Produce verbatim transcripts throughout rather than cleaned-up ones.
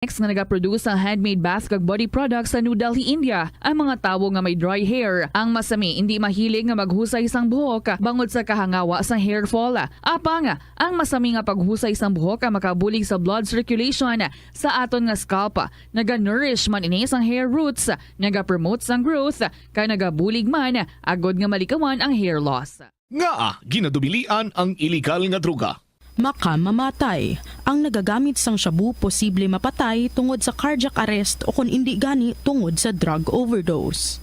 Next nga nagaproduce sang handmade bath kag body products sa New Delhi, India, ang mga tawo nga may dry hair. Ang Masami indi mahilig nga maghusay sang buhok bangod sa kahangawa sang hair fall. Apang, ang masami nga paghusay sang buhok ang makabulig sa blood circulation sa aton nga scalp. Naga-nourish man ini sang hair roots, nagapromote sang growth, kag nagabulig man agod nga malikawan ang hair loss. Ngaa ginadumilian ang iligal nga droga? Makamamatay. Ang nagagamit sang shabu posible mapatay tungod sa cardiac arrest o kon indi gani tungod sa drug overdose.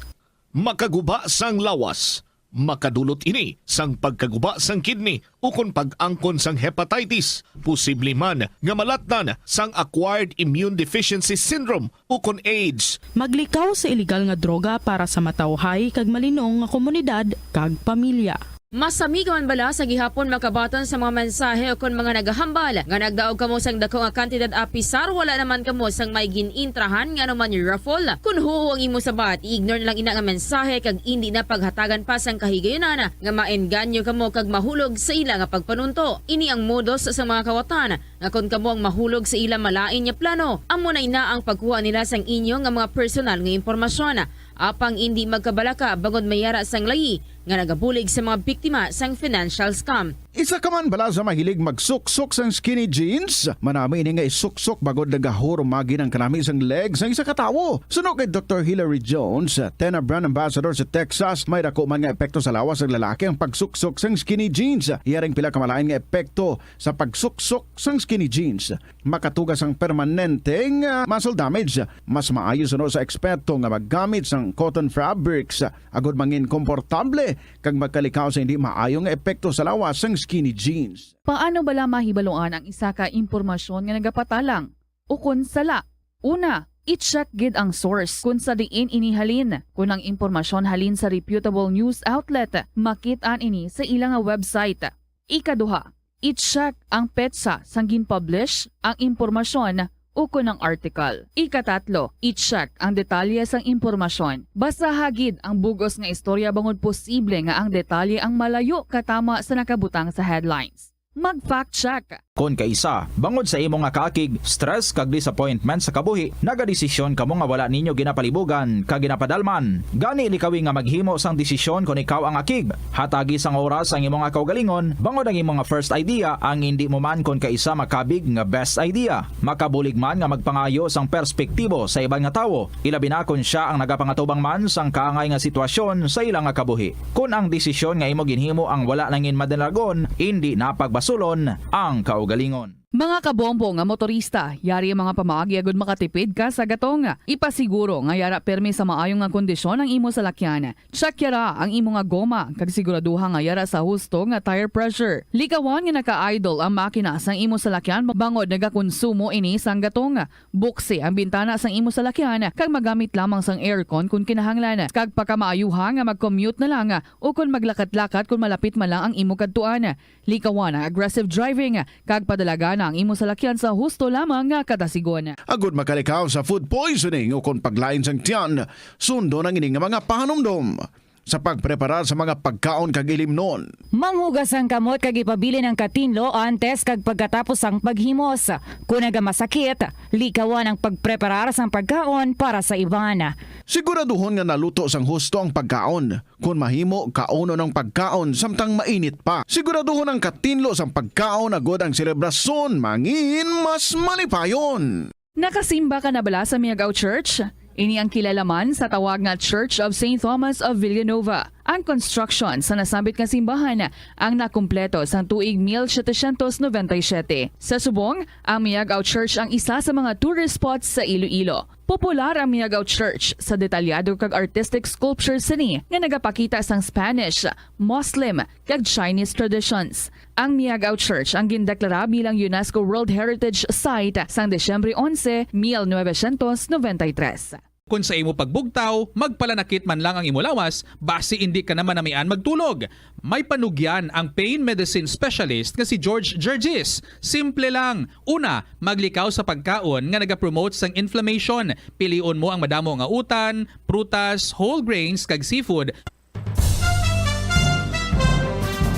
Makaguba sang lawas. Makadulot ini sang pagkaguba sang kidney ukon pag-angkon sang hepatitis. Posible man nga malatnan sang acquired immune deficiency syndrome ukon AIDS. Maglikaw sa iligal nga droga para sa matawhay kag malinong nga komunidad kag pamilya. Masami ka man bala sa gihapon makabaton sa mga mensahe ukon mga nagahambal nga nagdaog kamo sang dako nga kantidad apisar wala naman kamo sang may gin-intrahan nga anuman raffle? Kon huo ang imo sabat, i-ignore na lang ina nga mensahe kag indi na paghatagan pa sang kahigayunan nga maengganyo kamo kag mahulog sa ila nga pagpanunto. Ini ang modus sa mga kawatan nga kon kamo ang mahulog sa ila malain nga plano, amo na ina ang pagkuha nila sang inyo nga mga personal nga impormasyon. Apang indi magkabalaka bangod may ara sang layi nga nagabulig sa mga biktima sang financial scam. Isa ka man bala sa mahilig magsuksok sang skinny jeans? Manami ini nga isuksok bangod nagahurumagi ang kanami sang leg sang isa ka tawo. Suno kay Doktor Hilary Jones, Tena Brand Ambassador sa Texas, may dako man nga epekto sa lawas sang lalaki ang pagsuksok sang skinny jeans. Iya ring pila ka malain nga epekto sa pagsuksok sang skinny jeans. Makatuga sang permanenteng, ah, muscle damage. Mas maayo suno sa eksperto nga maggamit sang cotton fabrics agod mangin komportable kag magkalikaw sa hindi maayo nga epekto sa lawas sang skinny jeans. Paano bala mahibaluan ang isa ka impormasyon nga nagapatalang ukon sala? Una, i-check gid ang source kon sa diin ini halin. Kon ang impormasyon halin sa reputable news outlet, makit-an ini sa ila nga website. Ikaduha, i-check ang petsa sang gin-publish ang impormasyon ukon ang article. Ikatatlo, i-check ang detalye sang impormasyon. Basaha gid ang bug-os nga istorya bangod posible nga ang detalye ang malayo katama sa nakabutang sa headlines. Mag-fact check. Kon kaisa, bangod sa imo nga kaakig, stress kag disappointment sa kabuhi, nagadesisyon kamo nga wala ninyo ginapalibugan kag ginapadalman. Gani, likawi nga maghimo sang desisyon kon ikaw ang akig. Hatagi sang oras ang imo nga kaugalingon, bangod ang imo nga first idea ang indi mo man kon kaisa makabig nga best idea. Makabulig man nga magpangayo sang perspektibo sa iban nga tawo, ilabi na kon sia ang nagapangatubang man sang kaangay nga sitwasyon sa ila nga kabuhi. Kon ang desisyon nga imo ginhimo ang wala nangin madalagon, indi na pagbasulon ang kaugalingon. Mga kabombo nga motorista, yari ang mga pamaagi agud makatipid ka sa gatong. Ipasiguro nga yara pirmi sa maayo nga kondisyon ang imo salakyan. Check yara ang imo nga goma, kag siguraduha nga yara sa husto nga tire pressure. Likawan nga naka-idle ang makina sang imo salakyan bangod nagakonsumo ini sang gatong. Buksi ang bintana sang imo salakyan kag magamit lamang sang aircon kon kinahanglan. Kag pakamaayuha nga mag-commute na lang o kon maglakat-lakat kon malapit man lang ang imo kadtuan. Likawan ang aggressive driving kag padalagana ang imo salakyan sa husto lamang nga kadasigon. Agud makalikaw sa food poisoning o kon paglain sang tiyan, sundon ang ini nga mga pahanumdom sa pagpreparar sa mga pagkaon kag ilimnon. Manghugas ang kamot kag ipabilin ang katinlo antes kag pagkatapos sang paghimos. Kon nagamasakit, likawan ang pagpreparar sang pagkaon para sa iban. Siguraduhon nga naluto sang husto ang pagkaon. Kon mahimo, kaunon ang pagkaon samtang mainit pa. Siguraduhon ang katinlo sang pagkaon agud ang selebrasyon mangin mas malipayon. Nakasimba ka na bala sa Miagao Church? Ini ang kilala man sa tawag nga Church of Saint Thomas of Villanova. Ang construction sa nasambit nga simbahan ang nakumpleto sang tuig mil setecientos noventa y siete. Sa subong, ang Miagao Church ang isa sa mga tourist spots sa Iloilo. Popular ang Miagao Church sa detalyado kag artistic sculpture sini nga nagapakita sang Spanish, Muslim, kag Chinese traditions. Ang Miagao Church ang gindeklara bilang UNESCO World Heritage Site sang Disyembre onse, mil novecientos noventa y tres. Kon sa imo pagbugtaw, magpalanakit man lang ang imo lawas, basi indi ka na manamian magtulog. May panugyan ang pain medicine specialist nga si George Gergis. Simple lang. Una, maglikaw sa pagkaon nga nagapromote sang inflammation. Pilion mo ang madamo nga utan, prutas, whole grains, kag seafood.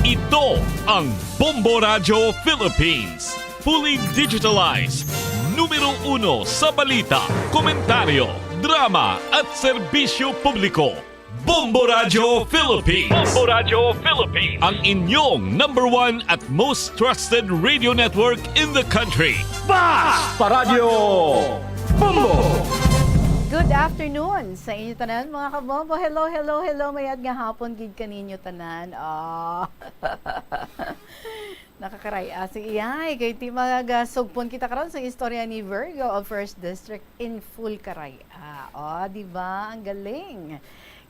Ito ang Bombo Radyo Philippines. Fully digitalized, Numero uno sa balita, komentaryo, drama at serbisyo publiko. Bombo Radyo Philippines. Bombo Radyo Philippines. Ang inyong number one at most trusted radio network in the country. Basta Radyo Bombo! Good afternoon sa inyo tanan, mga kabombo. Hello, hello, hello. Mayad nga hapon gid kaninyo tanan. Ah. Nakakaray-a si Iyay, kay ti magasugpon kita karon sa istorya ni Virgo of First District in full karay-a. O, di ba? Ang galing.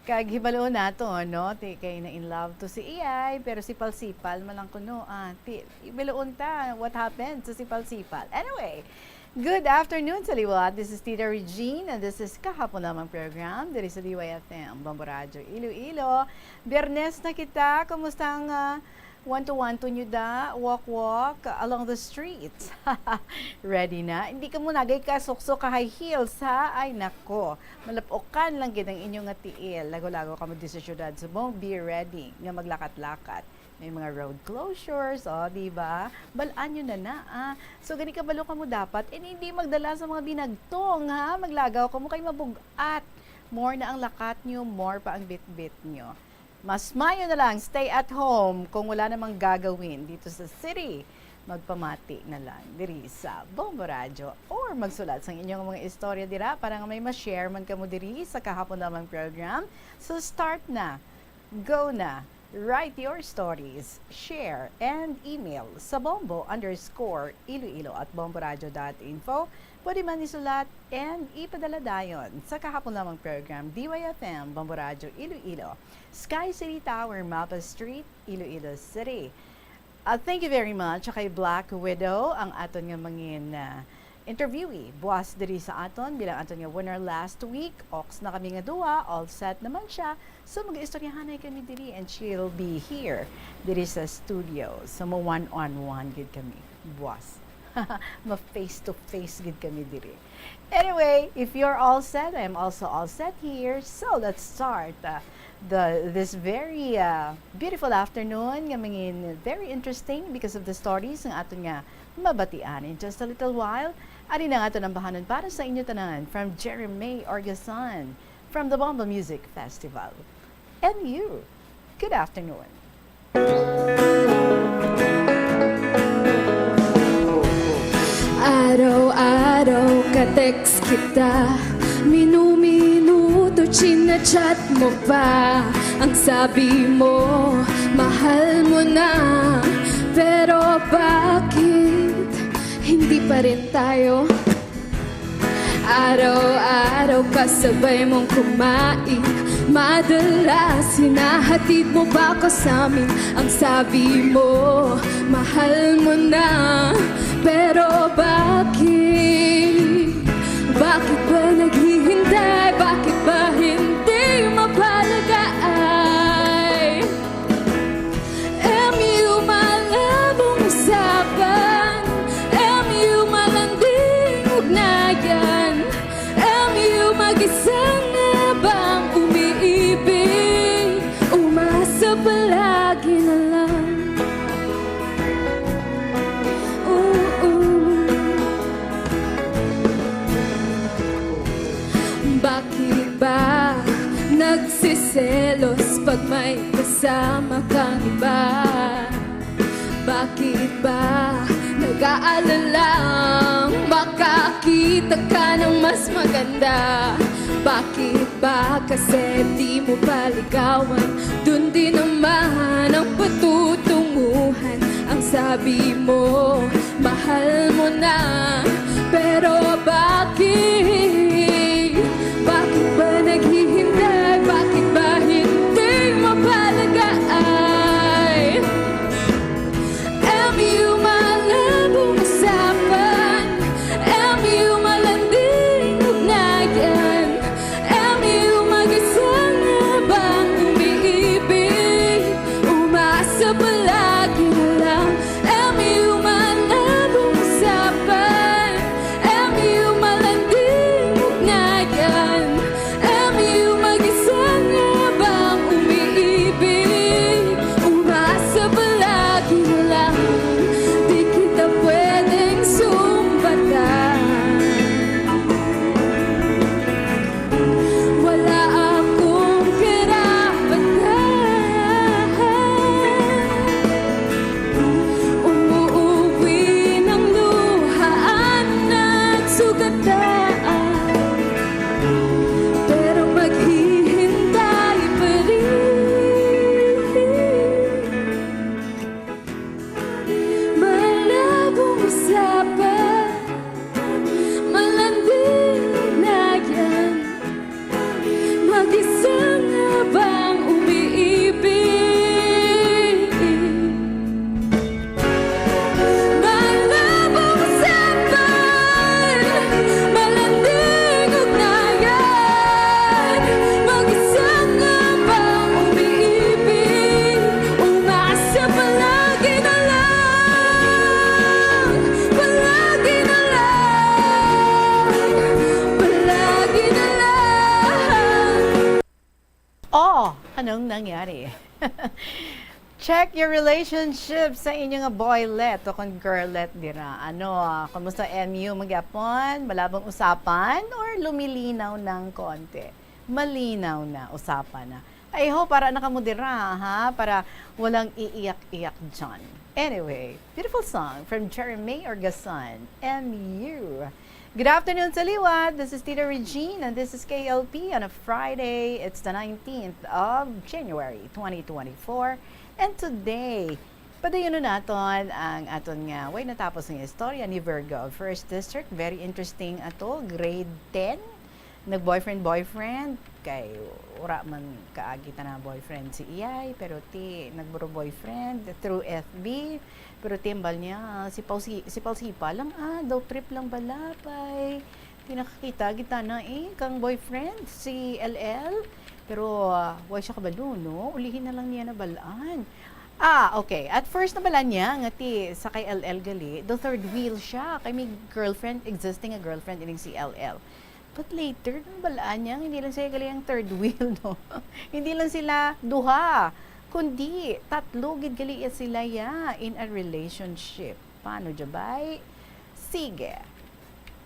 Kag hibaluon nato, no? Ti kay na in love to si Iyay, pero sipal-sipal man lang kuno. Ah, ti, hibaluon ta what happened sa sipal-sipal. Anyway, good afternoon sa liwat. This is Tita Regine, and this is Kahapon Lamang Program diri sa D Y F M, Bombo Radyo Iloilo. Biyernes na kita. Kumusta ang, ah, wanto-wanto nyo da, walk-walk along the streets? Ready na? Hindi ka mo nagay ka sukso ka high heels, ha? Ay, nako. Malapokan lang gid ang inyo nga tiil. Lagaw-lagaw kamo di sa syudad subong, be ready nga maglakat-lakat. May mga road closures, o, di ba? Balaan nyo na na, ah. So, gani kabalo kamo dapat, and hindi magdala sa mga binagtong, ha? Maglagaw kamo kay mabug-at. More na ang lakat nyo, more pa ang bitbit nyo. Mas mayo na lang, stay at home kung wala namang gagawin dito sa city. Magpamati na lang diri sa Bombo Radyo or magsulat sang inyong mga istorya dira para nga may ma-share man kamo diri sa Kahapon Lamang program. So, start na. Go na. Write your stories, share, and email sa bombo underscore iloilo at bomboradio dot info. Pwede man isulat and ipadala dayon sa Kahapon Lamang program, D Y F M, Bombo Radyo Iloilo, Sky City Tower, Mapa Street, Iloilo City. Ah, thank you very much kay Black Widow, ang aton nga mangin, ah, interviewee. Buwas diri sa aton bilang aton nga winner last week. Ox na kami nga duha, all set naman siya. So, mag-istoryahanay kami diri and she'll be here diri sa studio. So, mo one on one gid kami. Buwas. Ma face to face gid kami diri. Anyway, if you're all set, I'm also all set here. So, let's start, uh, the, this very, uh, beautiful afternoon nga mangin very interesting because of the stories nga aton nga mabatian. In just a little while, ari na nga aton ang bahanon para sa inyo tanan from Jeremy Orgasan from the Bombo Music Festival. And you, good afternoon. Araw-araw ka-text kita, minu-minuto china-chat mo pa. Ang sabi mo, mahal mo na. Pero bakit hindi pa rin tayo? Araw-araw kasabay mong kumain, madalas hinahatid mo pa ko sa amin. Ang sabi mo, mahal mo na. Pero bakit? Bakit ba naghihintay? Bakit ba hindi mapalagaan? M U malabong usapan, M U malanding ugnayan, M U mag-isa na bang umiibig, umasa palagi na lang. Oo. Bakit ba nagsiselos pag may kasama kang iba? Bakit ba nag-aalalang makakita ka ng mas maganda? Bakit ba kasi di mo pa ligawan? Dun din naman ang patutunguhan. Ang sabi mo, mahal mo na. Pero bakit? Bakit ba naghihintay? Bakit ba hindi mapalagaan? M U malabong usapan, M U malanding ugnayan, M U mag-isa na bang umiibig, umasa palagi na lang. M U malabong usapan, Daan, pero maghihintay pa rin. Malabong usapan, malanding na yan. Mag-isa nga bang umiibig? Malabong usapan, malanding ugnayan. Mag-isa nga bang umiibig? Umasa palagi na lang, palagi na lang, palagi na lang. Oh, anong nangyari? Check your relationship sa inyo nga boylet o kon girllet dira. Ano, ah, kumusta M U magyapon? Malabong usapan or lumilinaw ng konti? Malinaw na usapan na. I hope para na kamo dira, ha? Para walang iiyak-iyak dyan. Anyway, beautiful song from Jeremy Orgasan, M U. Good afternoon sa liwat. This is Tita Regine and this is K L P on a Friday. It's the nineteenth of January, twenty twenty-four. And today, padayonon naton ang aton nga way natapos nga istorya ni Virgo of First District. Very interesting ato, grade ten. Nag-boyfriend-boyfriend, kay wala man kaagi ta na boyfriend si iyay, pero ti nagpuro boyfriend through F B. Pero ti hambal niya, sipaw-si-, sipaw-sipa lang, ah, daw trip lang bala, pay. Ti nakakita gid ta na, eh, kang boyfriend, si L L. Pero, ah, wa siya kabalo, no? Ulihi na lang niya nabalaan. Ah, okay. At first, nabalaan niya nga ti sa kay L L gali, the third wheel siya. Kay may girlfriend, existing a girlfriend, ining si L L. But later, nabalaan niya nga hindi lang siya gali ang third wheel, no? Hindi lang sila duha, kundi tatlo gid gali sila, ya, in a relationship. Paano, jabay? Sige.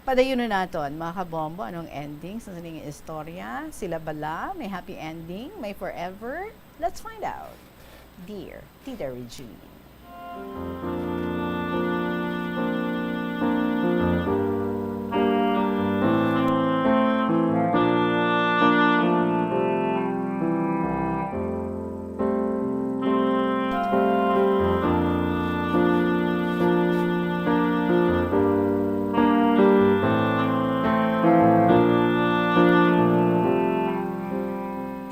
Padayonon naton, mga kabombo, anong ending sa sining istorya? Sila bala may happy ending, may forever? Let's find out. Dear Tita Regine.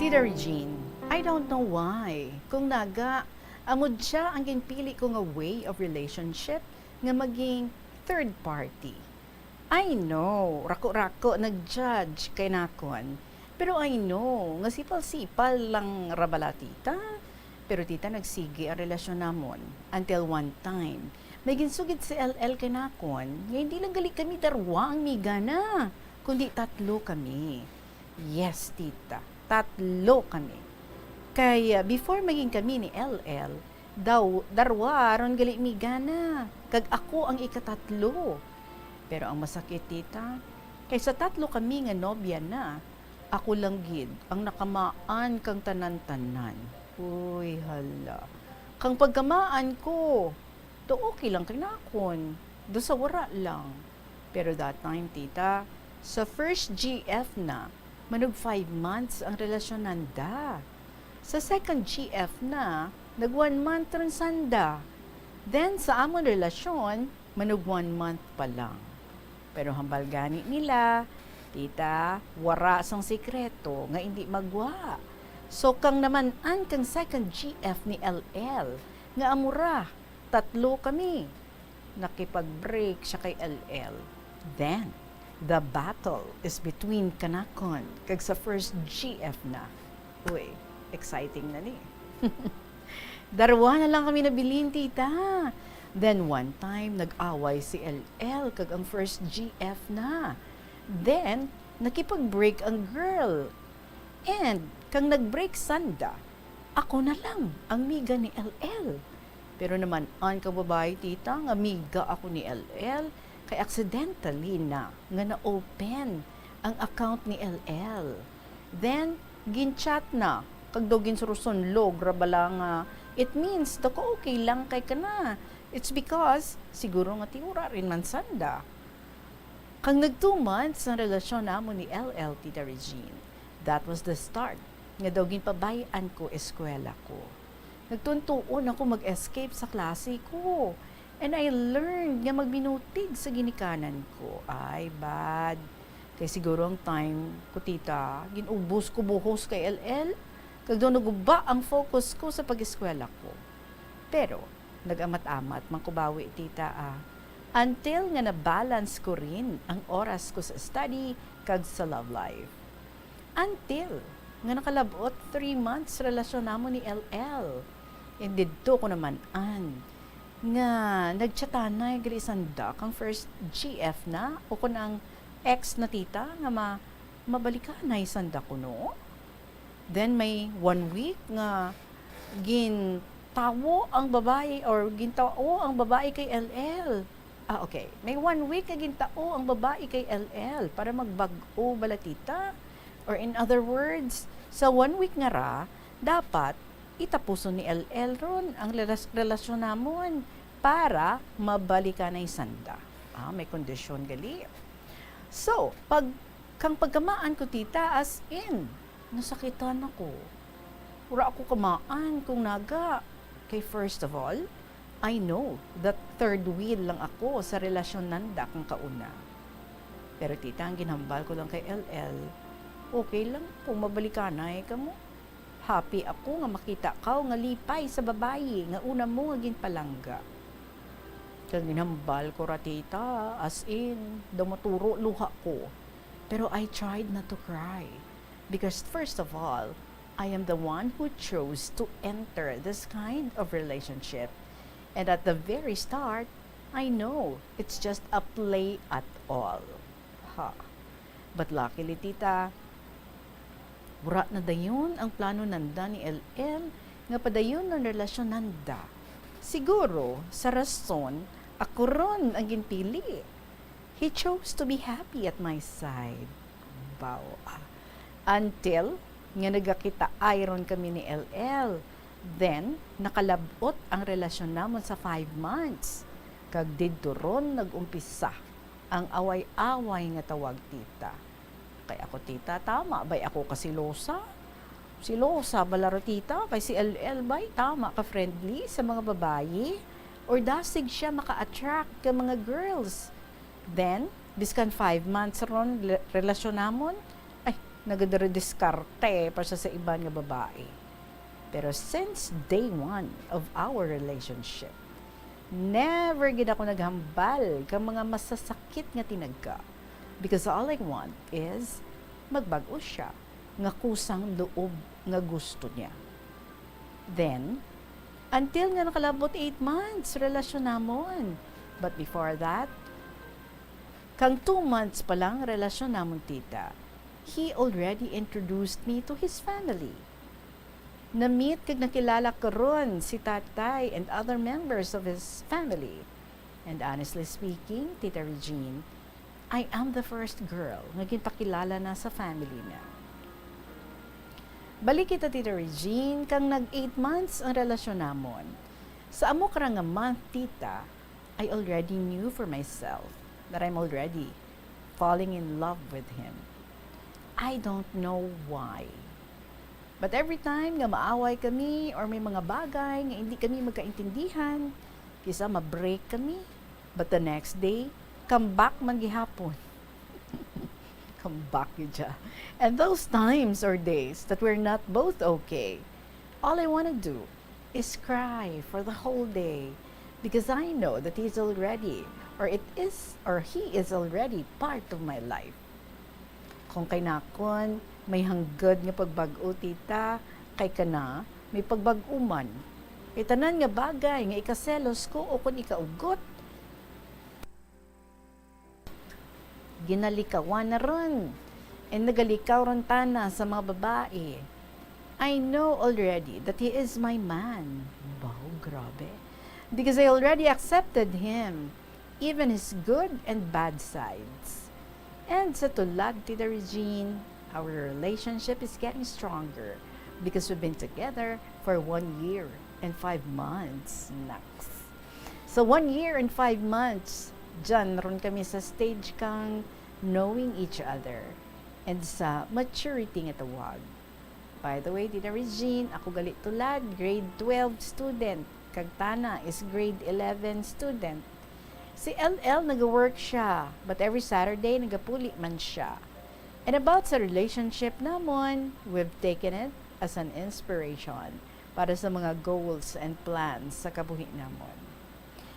Tita Regine, I don't know why. Kung naga, amo siya ang ginpili ko nga way of relationship nga maging third party. I know, rako-rako nag-judge kay nakon. Pero I know nga sipal-sipal lang ra bala, tita. Pero, tita, nagsigi ang relasyon namon until one time, may ginsugid si L L kay nakon nga hindi lang gali kami darwa ang migana, kundi tatlo kami. Yes, tita, tatlo kami. Kay, ah, before maging kami ni L L, daw, darwa ron gali migana, kag ako ang ikatatlo. Pero ang masakit, tita, kay sa tatlo kami nga nobya na, ako lang gid ang nakamaan kang tanan-tanan. Uy, hala. Kang pagkamaan ko, do okay lang kay nakon. Do sa wara lang. Pero that time, tita, sa first G F na, manog five months ang relasyon nanda. Sa second G F na, nag one month ron sanda. Then, sa amon relasyon, manog one month pa lang. Pero hambal gani nila, tita, wara sang sikreto nga indi magwa. So, kang naman-an kang second G F ni L L, nga amo ra, tatlo kami. Nakipag-break siya kay L L. Then, the battle is between kanakon kag sa first G F na. Uy, exciting na ni. Darwa na lang kami nabilin, tita. Then one time, nag-away si L L kag ang first G F na. Then, nakipag-break ang girl. And, kang nag-break sanda, ako na lang ang miga ni L L. Pero naman-an kang babayi, tita, nga miga ako ni L L, kay accidentally na nga na-open ang account ni L L. Then, gin-chat na, kag daw ginsurusunlog ra bala nga, it means daw ka okay lang kay kana. It's because, siguro nga ti wara rin man sanda. Kang nag two months ang relasyon namon ni L L, Tita Regine. That was the start nga daw ginpabay-an ko eskwela ko. Nagtuon-tuon ako mag-escape sa klase ko. And I learned nga magbinutig sa ginikanan ko. Ay, bad. Kay siguro ang time ko, tita, ginubos ko buhos kay L L. Kag daw naguba ang focus ko sa pag-eskwela ko. Pero, nag-amat-amat man ko bawi, tita, ah. Until nga na-balance ko rin ang oras ko sa study kag sa love life. Until nga nakalab-ot three months relasyon namon ni L L. And didto ko naman-an nga nagchatanay gali sanda kang first G F na o kon ang ex na, tita, nga ma-, mabalikanay sanda kuno. Then may one week nga gintawo ang babayi or gintao ang babayi kay L L. Ah, okay. May one week nga gintao ang babayi kay L L para magbag-o bala, tita. Or in other words, sa one week nga ra, dapat itapuson ni L L ron ang relas-, relasyon namon para mabalikanay sanda. Ah, may kondisyon gali. So, pag, kang pagkamaan ko, tita, as in, nasakitan ako. Wala ako kamaan kung naga. Kay first of all, I know that third wheel lang ako sa relasyon nanda kang kauna. Pero, tita, ang ginhambal ko lang kay L L, okay lang kung mabalikanay kamo. Happy ako nga makita kaw nga lipay sa babayi nga una mo nga ginpalangga. Kag ginhambal ko ra, tita, as in, daw maturo luha ko. Pero I tried not to cry. Because first of all, I am the one who chose to enter this kind of relationship. And at the very start, I know it's just a play at all. Ha. But luckily, tita, wala na dayon ang plano nanda ni L L nga padayon ang relasyon nanda. Siguro, sa rason, ako ron ang ginpili. He chose to be happy at my side. Baw, ah. Until nga nagakitaay ron kami ni L L. Then, nakalab-ot ang relasyon namon sa five months. Kag didto ron nag-umpisa ang away-away nga tawag, tita. Kay ako, tita, tama bay ako ka selosa? Selosa bala ra, tita, kay si L L bay tama ka friendly sa mga babayi, or dasig siya maka-attract ka mga girls. Then, biskan five months ron le-, relasyon namon, ay, nagadiskarte pa siya sa iban nga babayi. Pero since day one of our relationship, never gid ako naghambal kang mga masasakit nga tinagka, because all I want is magbag-o siya nga kusang loob nga gusto niya. Then, until nga nakalabot eight months relasyon namon. But before that, kang two months pa lang relasyon namon, tita, he already introduced me to his family. Na-meet kag nakilala ko ron si tatay and other members of his family. And honestly speaking, Tita Regine, I am the first girl nga ginpakilala na sa family niya. Balik kita, Tita Regine, kang nag eight months ang relasyon namon. Sa amo ka ra nga month, tita, I already knew for myself that I'm already falling in love with him. I don't know why. But every time nga maaway kami or may mga bagay nga hindi kami magkaintindihan, kisa ma-break kami, but the next day, come back man gihapon. Come back, yun siya. And those times or days that we're not both okay, all I wanna do is cry for the whole day because I know that he's already, or it is, or he is already part of my life. Kung kay nakon, may hanggod nga pagbag-o, tita, kay kana, may pagbag-o man. Kay tanan nga bagay nga ikaselos ko o kon ikaugot, ginalikawan na ron. And nagalikaw ron tana sa mga babae. I know already that he is my man. Baw, grabe. Because I already accepted him, even his good and bad sides. And sa tulad, Tita Regine, our relationship is getting stronger because we've been together for one year and five months. Naks. So, one year and five months, Dyan ron kami sa stage kang knowing each other and sa maturity nga tawag. By the way, Tita Regine, ako gali tulad, grade twelve student, kag Tana is grade eleven student. Si L L nag-work siya, but every Saturday nagapuli man siya. And about sa relationship namon, we've taken it as an inspiration para sa mga goals and plans sa kabuhi namon.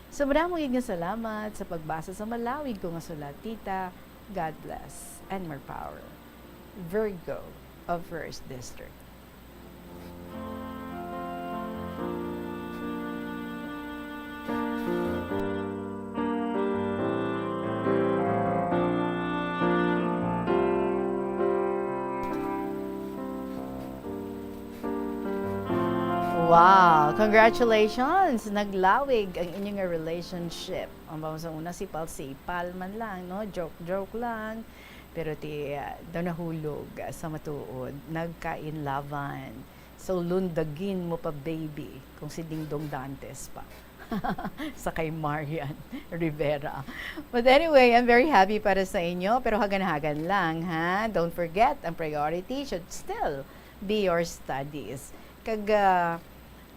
So, madamo gid nga salamat sa pagbasa sa malawig ko nga sulat, Tita. God bless and more power. Virgo of First District. Wow! Congratulations! Naglawig ang inyo nga relationship. Ang bang sa una, sipal-sipal man lang, no? Joke-joke lang. Pero ti, ah, daw nahulog, ah, sa matuod. Nagkainlaban. So, lundagin mo pa, baby, kung si Dingdong Dantes pa. Sa kay Marian Rivera. But anyway, I'm very happy para sa inyo. Pero hagan-hagan lang, ha? Don't forget, ang priority should still be your studies. Kag, ah,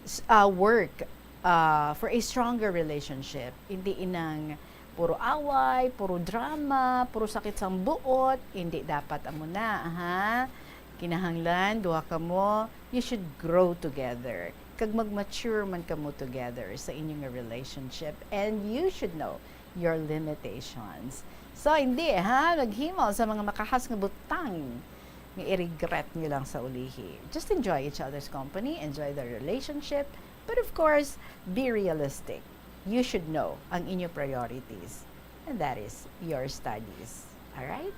s-, ah, work, ah, for a stronger relationship. Hindi inang puro away, puro drama, puro sakit sang buot. Hindi dapat amo na, ha? Kinahanglan, duha kamo, you should grow together. Kag mag-mature man kamo together sa inyo nga relationship. And you should know your limitations. So, hindi, ha? Maghimo sa mga makahas nga butang nga i-regret nyo lang sa ulihi. Just enjoy each other's company, enjoy the relationship, but of course, be realistic. You should know ang inyo priorities, and that is your studies. Alright?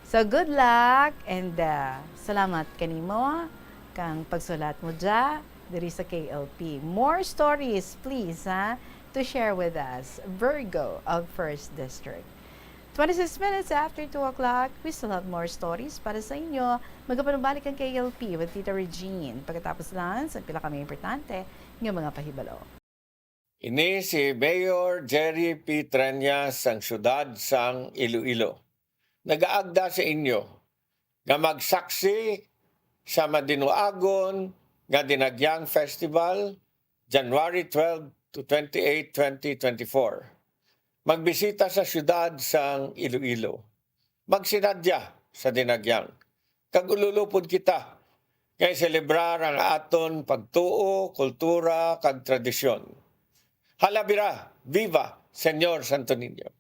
So, good luck, and, uh, salamat kanimo kang pagsulat mo dya diri sa K L P. More stories, please, ha, to share with us. Virgo of First District. Twenty-six minutes after two o'clock, we still have more stories para sa inyo. Magapanumbalik ang K L P with Tita Regine. Pagkatapos lang sa pila ka mga importante nga mga pahibalo. Ini si Mayor Jerry P. Treñas sang siyudad sang Iloilo. Nagaagda sa inyo nga magsaksi sa madinuagon nga Dinagyang Festival, January twelve to twenty-eight, twenty twenty-four. Magbisita sa siyudad sang Iloilo. Magsinadya sa Dinagyang. Kag ululupod kita nga iselebrar ang aton pagtuo, kultura, kag tradisyon. Halabira! Viva Señor Santo Niño!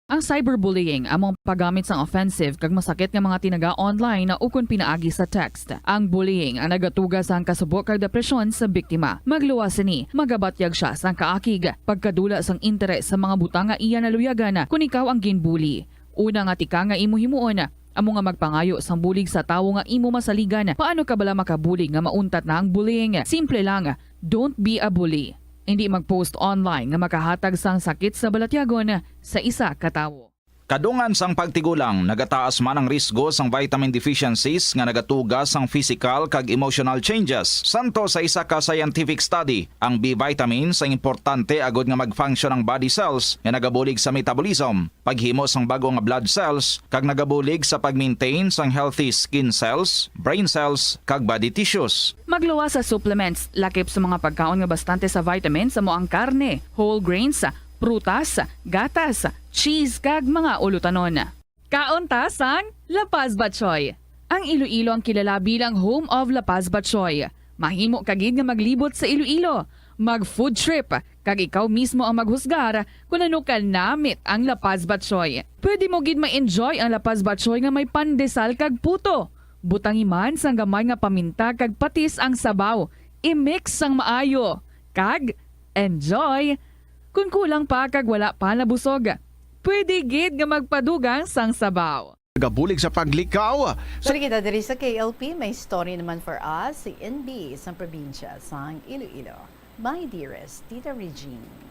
Ang cyberbullying amo ang paggamit sang offensive kag masakit nga mga tinaga online ukon pinaagi sa text. Ang bullying ang nagatuga sang kasubo kag depresyon sa biktima. Magluwas sini, magabatyag sia sang kaakig, pagkadula sang interes sa mga butang nga iya naluyagan kon ikaw ang ginbully. Una nga tikang nga imo himuon, amo nga magpangayo sang bulig sa tawo nga imo masaligan. Paano ka bala makabulig nga mauntat na ang bullying? Simple lang, don't be a bully. Indi mag-post online nga makahatag sang sakit sa balatyagon sa isa ka tawo. Kadungan sang pagtigulang, nagataas man ang risgo sang vitamin deficiencies nga nagatuga sang physical kag emotional changes. Santo sa isa ka scientific study, ang B vitamins ang importante agud nga mag-function ang body cells nga nagabulig sa metabolism, paghimo sang bag-o nga blood cells, kag nagabulig sa pag-maintain sang healthy skin cells, brain cells, kag body tissues. Magluwas sa supplements, lakip sa mga pagkaon nga bastante sa vitamins, amo ang karne, whole grains, prutas, gatas, cheese, kag mga ulutanon. Kaon ta sang La Paz Batchoy. Ang Iloilo ang kilala bilang home of La Paz Batchoy. Mahimo ka gid nga maglibot sa Iloilo, mag-food trip, kag ikaw mismo ang maghusgar kon ano ka namit ang La Paz Batchoy. Pwede mo gid ma-enjoy ang La Paz Batchoy nga may pandesal kag puto. Butangi man sang gamay nga paminta kag patis ang sabaw. I-mix sang maayo. Kag enjoy! Kon kulang pa kag wala pa nabusog, pwede gid nga magpadugang sang sabaw. Nagabulig sa paglikaw. Sa Balik kita diri sa K L P, may story naman for us si N B sa probinsya sang Iloilo. My dearest Tita Regine.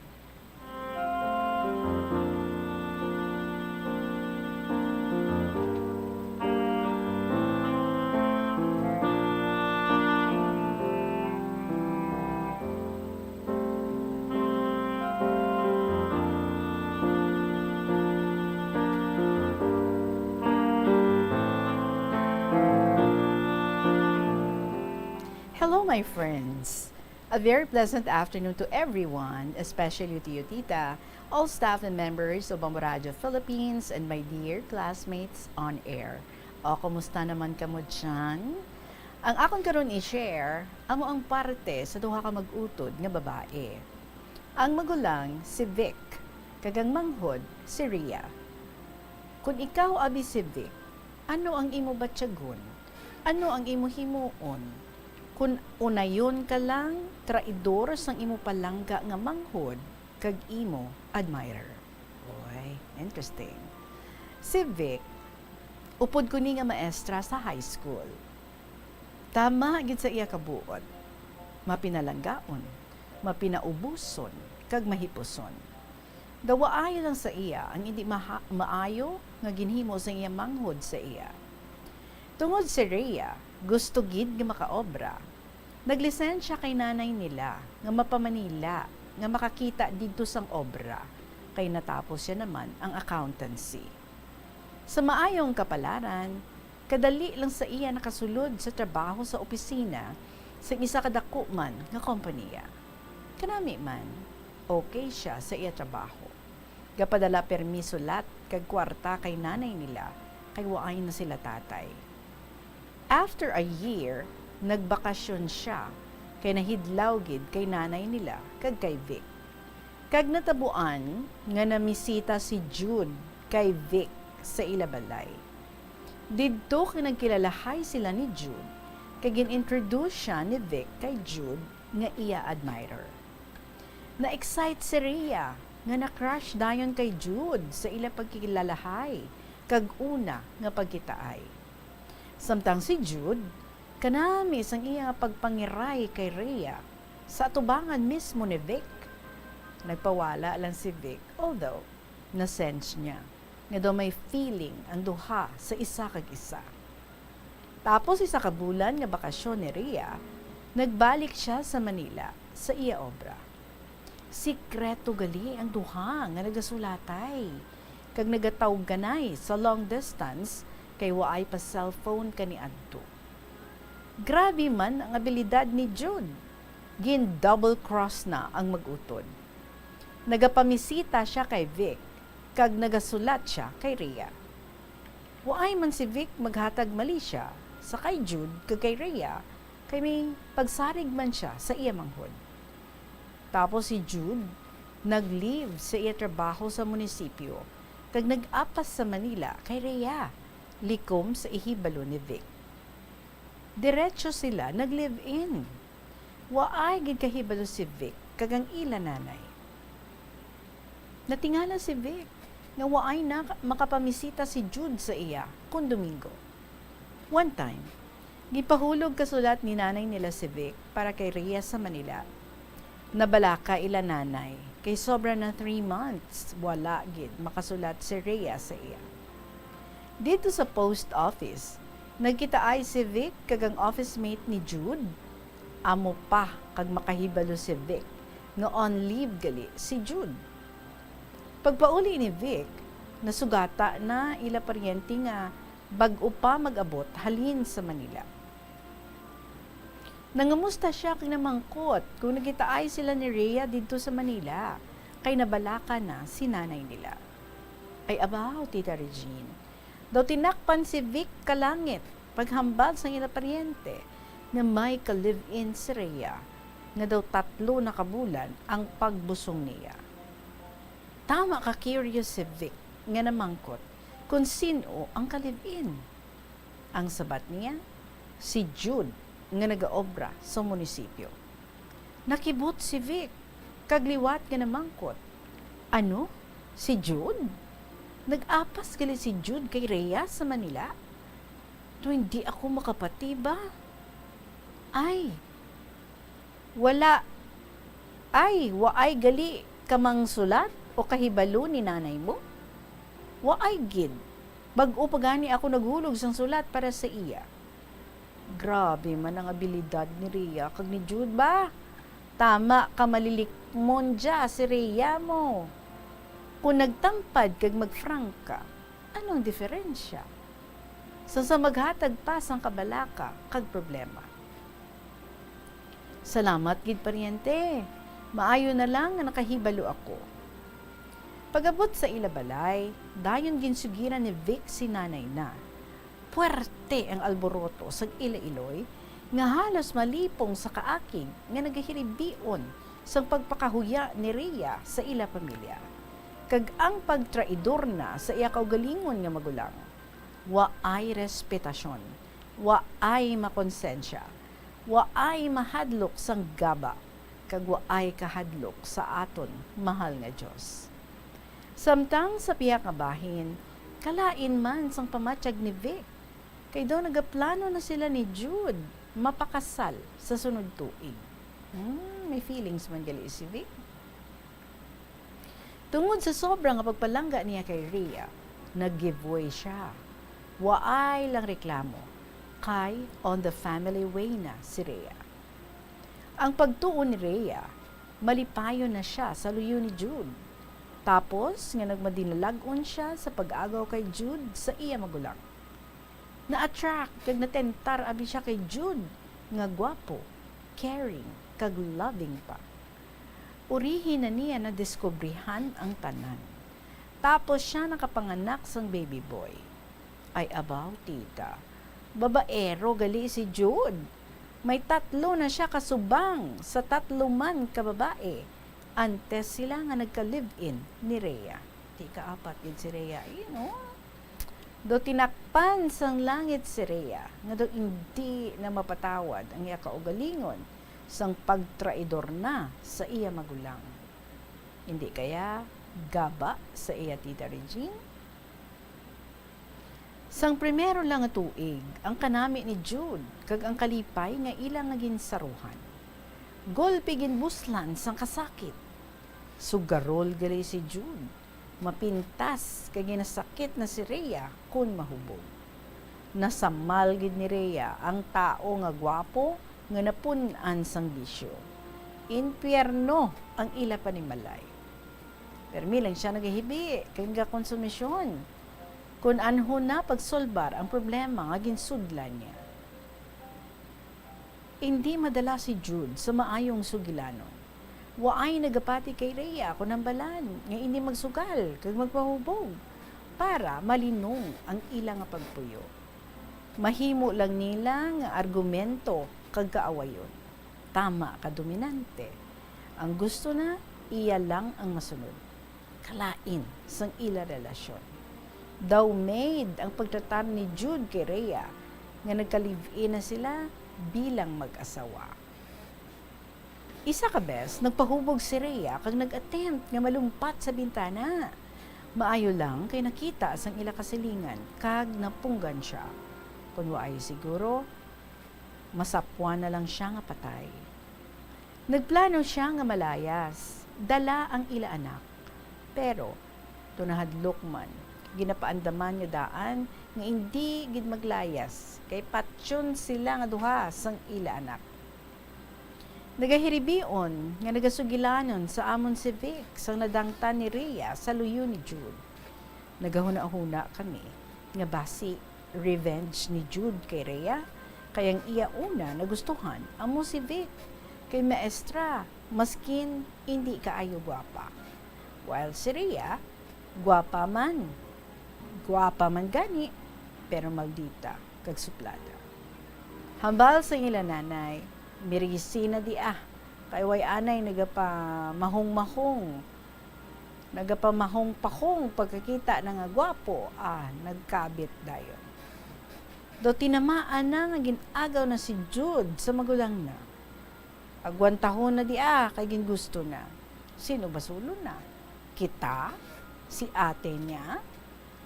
Hello, my friends! A very pleasant afternoon to everyone, especially to you, Tita, all staff and members of Bamboo Radio Philippines, and my dear classmates on air. O, kumusta naman kamo dyan? Ang akon karon i-share, amo ang parte sa duha ka mag-utod nga babae. Ang magulang, si Vic, kag ang manghod, si Rhea. Kun ikaw abi si Vic, ano ang imo batyagon? Ano ang imo himuon? Kun unayon ka lang, traidor sang imo palangga nga manghod kag imo admirer. Oy, interesting. Si Vic, upod ko ni nga maestra sa high school. Tama gid sa iya kabuot. Mapinalanggaon, mapinaubuson, kag mahipuson. Daw waay lang sa iya ang indi maha-, maayo nga ginhimo sang iya manghod sa iya. Tungod si Rhea gusto gid nga makaobra, naglisensya kay nanay nila nga mapamanila nga makakita didto sang obra, kay natapos siya naman ang accountancy. Sa maayong kapalaran, kadali lang sa iya nakasulod sa trabaho sa opisina sang isa ka dako man nga kompanya. Kanami man, okay siya sa iya trabaho. Gapadala permi sulat kag kwarta kay nanay nila kay waay na sila tatay. After a year, nagbakasyon siya kay nahidlaw gid kay nanay nila kag kay Vic. Kag natabuan nga namisita si Jude kay Vic sa ila balay. Didto kay nagkilalahay sila ni Jude, kay gin-introduce siya ni Vic kay Jude nga iya admirer. Na-excite si Rhea nga na-crush dayon kay Jude sa ila pagkilalahay kag una nga pagkitaay. Samtang si Jude, kanami sang iya nga pagpangiray kay Rhea sa atubangan mismo ni Vic. Nagpawala lang si Vic, although na-sense niya nga daw may feeling ang duha sa isa kag isa. Tapos isa ka bulan nga bakasyon ni Rhea, nagbalik siya sa Manila sa iya obra. Sikreto gali ang duha nga nagasulatay kag nagatawganay sa long distance kay waay pa cellphone kaniadto. Grabe man ang abilidad ni Jude. Gin-double cross na ang mag-utod. Nagapamisita sia kay Vic kag nagasulat sia kay Rhea. Waay man si Vic maghatag malisya sa kay Jude kag kay Rhea, kay may pagsarig man sia sa iya manghod. Tapos si Jude nag-leave sa iya trabaho sa munisipyo kag nag-apas sa Manila kay Rhea, likom sa ihibalo ni Vic. Diretso sila nag-live-in. Waay gid kahibalo si Vic kag ang ila nanay. Natingala si Vic nga waay na ka-, makapamisita si Jude sa iya kon Domingo. One time, gipahulog kasulat ni nanay nila si Vic para kay Rhea sa Manila. Nabalaka ila nanay kay sobra na three months wala gid makasulat si Rhea sa iya. Didto sa post office, nagkitaay si Vic kag ang office mate ni Jude. Amo pa kag makahibalo si Vic nga on leave gali si Jude. Pagpauli ni Vic, nasugata na ila paryente nga bag-o pa mag-abot halin sa Manila. Nangamusta sia kag namangkot kon nagkitaay sila ni Rhea didto sa Manila, kay nabalaka na si nanay nila. Ay abaw, Tita Regine, daw tinakpan si Vic ka langit paghambal sang ila paryente nga may ka-live-in si Rhea, nga daw tatlo na ka bulan ang pagbusong niya. Tama ka curious si Vic nga namangkot kon sin-o ang ka-live-in. Ang sabat niya, si Jude nga nagaobra sa munisipyo. Nakibot si Vic kag liwat nga namangkot, "Ano? Si Jude? Nag-apas gali si Jude kay Rhea sa Manila? Daw hindi ako makapati ba? Ay, wala. Ay, waay gali ka mang sulat o kahibalo ni nanay mo?" "Waay gid. Bag-o pa gani ako naghulog sang sulat para sa iya." Grabe man ang abilidad ni Rhea kag ni Jude ba? Tama ka malilikmon dya si Rhea mo. Kung nagtampad kag magfrangka, ano ang diferensya? Sang sa maghatag pa sang kabalaka kag problema. Salamat gid, paryente. Maayo na lang nga nakahibalo ako. Pag-abot sa ila balay, dayon ginsugiran ni Vic si nanay na. Puwerte ang alboroto sang ila iloy nga halos malipong sa kaakig nga nagahiribion sang pagpakahuya ni Rhea sa ila pamilya, kag ang pagtraidor na sa iya kaugalingon nga magulang. Waay respetasyon, waay makonsensya, waay mahadlok sang gaba, kag waay kahadlok sa aton mahal nga Dios. Samtang sa pihak nga bahin, kalain man sang pamatyag ni Vic, kay daw nagaplano na sila ni Jude mapakasal sa sunod tuig. Hmm, may feelings man gali si Vic. Tungod sa sobra nga pagpalangga niya kay Rhea, nag-give way siya. Waay lang reklamo, kay on the family way na si Rhea. Ang pagtuo ni Rhea, malipayon na siya sa luyo ni Jude. Tapos nga nagmadinalag-on siya sa pag-agaw kay Jude sa iya magulang. Na-attract kag natentar abi siya kay Jude nga gwapo, caring, kag loving pa. Urihi na niya nadiskubrihan ang tanan. Tapos siya nakapanganak sang baby boy. Ay abaw, tita. Babaero gali si Jude. May tatlo na siya kasubang sa tatlo man ka babae antes sila nga nagka-live-in ni Rhea. Di kaapat gid si Rhea, you know. Do tinakpan sang langit si Rhea nga do indi na mapatawad ang iya kaugalingon sang pagtraidor na sa iya magulang. Indi kaya gaba sa iya, Tita Regine? Sang primero lang nga tuig, ang kanami ni Jude kag ang kalipay nga ila nga ginsaruhan. Golpe ginbuslan sang kasakit. Sugarol gali si Jude. Mapintas kay ginasakit na si Rhea kon mahubog. Nasamal gid ni Rhea ang tawo nga gwapo nga napun-an sang bisyo. Impyerno ang ila panimalay. Permi lang siya nagahibi kag nagakonsumisyon kon anhon na pagsolbar ang problema nga ginsudlan niya. Indi madala si Jude sa maayong sugilanon. Waay nagapati kay Rhea kon hambalan nga indi magsugal kag magpahubog para malinong ang ila nga pagpuyo. Mahimo lang nila nga argumento kag kaawayon. Tama ka, dominante. Ang gusto na, iya lang ang masunod. Kalain sang ila relasyon. Daw maid ang pagtratar ni Jude kay Rhea nga nagka-live-in na sila bilang mag-asawa. Isa ka bes, nagpahubog si Rhea kag nag-attempt nga malumpat sa bintana. Maayo lang kay nakita sang ila kasilingan kag napunggan sia. Kon waay siguro, masapwan na lang sia nga patay. Nagplano sia nga malayas, dala ang ila anak. Pero, do nahadlok man, ginapaandaman nga daan nga indi gid maglayas, kay patyon sila nga duha sang ila anak. Nagahiribion nga nagasugilanon sa amon si Vic sang nadangtan ni Rhea sa luyo ni Jude. Nagahunahuna kami nga basi revenge ni Jude kay Rhea, kay ang iya una nagustuhan amo si Vic, kay maestra, maskin indi kaayo gwapa. While si Rhea, gwapa man. Gwapa man gani, pero maldita kag suplada. Hambal sa ila nanay, mirigisi na di ah, kay way anay nagapamahong-mahong. Nagapamahong-pahong pagkakita na nga gwapo, ah, nagkabit dayon. Do tinamaan na nga gin-agaw na si Jude sa magulang na. Agwantahon na di ah, kay gingusto na. Sino basulon na? Kita? Si ate niya?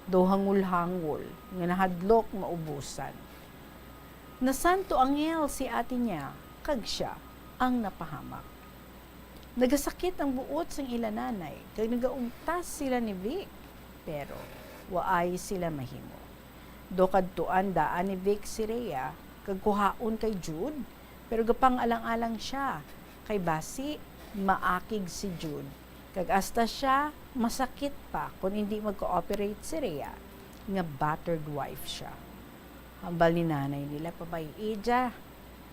Do hangol-hangol nga nahadlok maubusan. Nasanto anghel si ate niya, kag sia ang napahamak. Nagasakit ang buot sang ila nanay, kag nagaugtas sila ni Vic, pero waay sila mahimo. Do kadtuan daan ni Vic si Rhea, kag kuhaon kay Jude, pero gapang-alang-alang sia, kay basi maakig si Jude, kag hasta sia masakit pa kon indi magka-operate si Rhea, nga battered wife sia. Hambal ni nanay nila, pabay-i dya,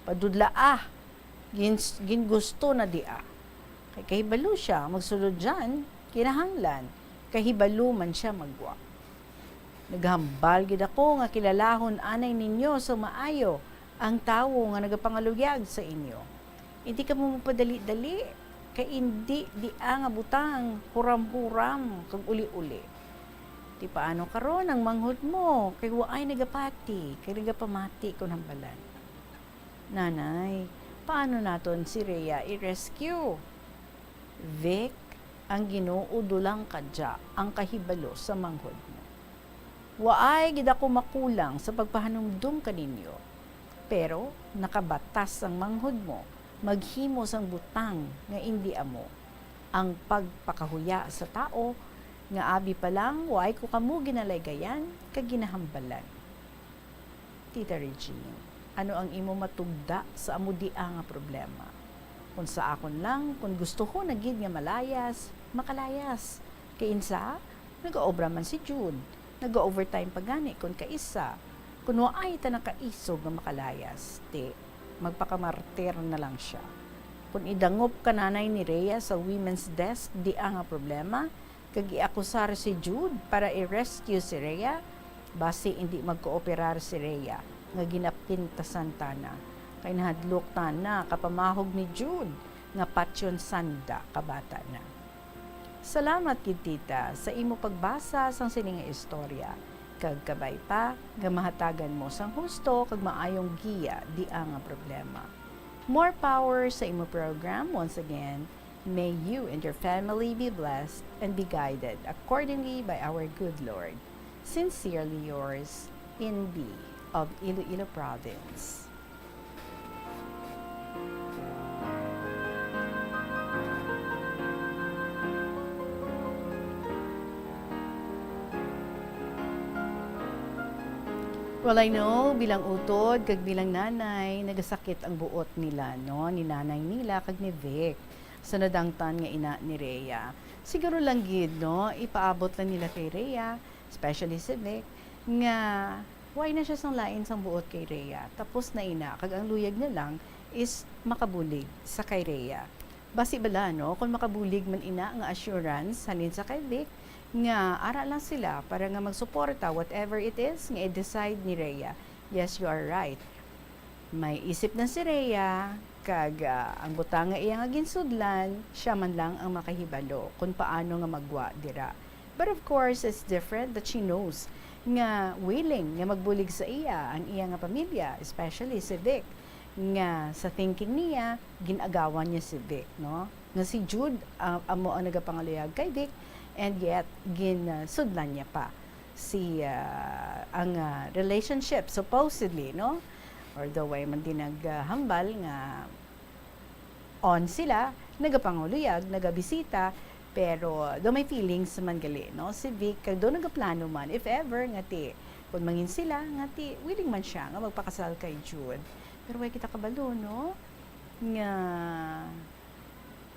padudlaa, Gins-, gingusto na dia. Kay kahibalo sia magsulod dyan, kinahanglan kahibalo man sia magwa. Naghambal gid ako nga kilalahon anay ninyo sa maayo ang tawo nga nagapangaluyag sa inyo. Indi kamo magpadali-dali, kay indi dia nga butang huram-huram kag uli-uli. Ti paano karon ang manghod mo, kay waay nagapati kay nagapamati kon hambalan? Nanay, paano naton si Rhea i-rescue? Vic, ang Ginoo dulang kadya ang kahibalo sa manghod mo. Waay gid ako makulang sa pagpahanumdom kaninyo, pero nakabatas ang manghod mo maghimo sang butang nga indi amo, ang pagpakahuya sa tawo nga abi pa lang waay ko kamo ginalaygayan kag ginahambalan. Tita Regine, ano ang imo matugda sa amo dia nga problema? Kung sa akon lang, kung gusto ko na gid nga malayas, makalayas. Kay insa, nagaobra man si Jude. Naga-overtime pa gani kon kaisa. Kung waay ta nakaisog nga makalayas, ti, magpakamartir na lang sia. Kung idangop ka nanay ni Rhea sa women's desk dia nga problema, kag i-akusar si Jude para i-rescue si Rhea, basi indi magkooperar si Rhea nga ginapintasan ta na, kay nahadlok ta na kapamahog ni Jude nga patyon sanda ka bata na. Salamat gid, tita, sa imo pagbasa sang sini nga istorya, kag kabay pa nga mahatagan mo sang husto kag maayong giya dia nga problema. More power sa imo program. Once again, may you and your family be blessed and be guided accordingly by our good Lord. Sincerely yours, Inbi of Iloilo Province. Well, I know, bilang utod kag bilang nanay, nagasakit ang buot nila, no, ni nanay nila kag ni Vic, sa nadangtan nga ina ni Rhea. Siguro lang gid, no, ipaabot lang nila kay Rhea, especially si Vic, nga way na siya sang lain sang buot kay Rhea. Tapos na ina, kag ang luyag na lang is makabulig sa kay Rhea. Basi bala, no, kung makabulig man ina nga assurance halin sa kay Vic, nga ara lang sila para nga magsuporta, whatever it is nga i-decide ni Rhea. Yes, you are right. May isip na si Rhea, kag, ah, ang butang nga iya nga ginsudlan, sia man lang ang makahibalo kon paano nga magwa dira. But of course, it's different that she knows nga willing nga magbulig sa iya ang iya nga pamilya, especially si Vic, nga sa thinking niya, gin-agawan niya si Vic, no? Nga si Jude, ah, amo ang nagapangaluyag kay Vic, and yet, ginsudlan niya pa si, ah, ang, ah, relationship, supposedly, no? Or the way man din naghambal nga on sila, nagapanguluyag, nagabisita, pero do may feelings man gali, no? Si Vic, kag do nagaplano man, if ever, nga ti, kung mangin sila, nga ti, willing man siya nga magpakasal kay Jude. Pero way kita kabalo, no? Nga,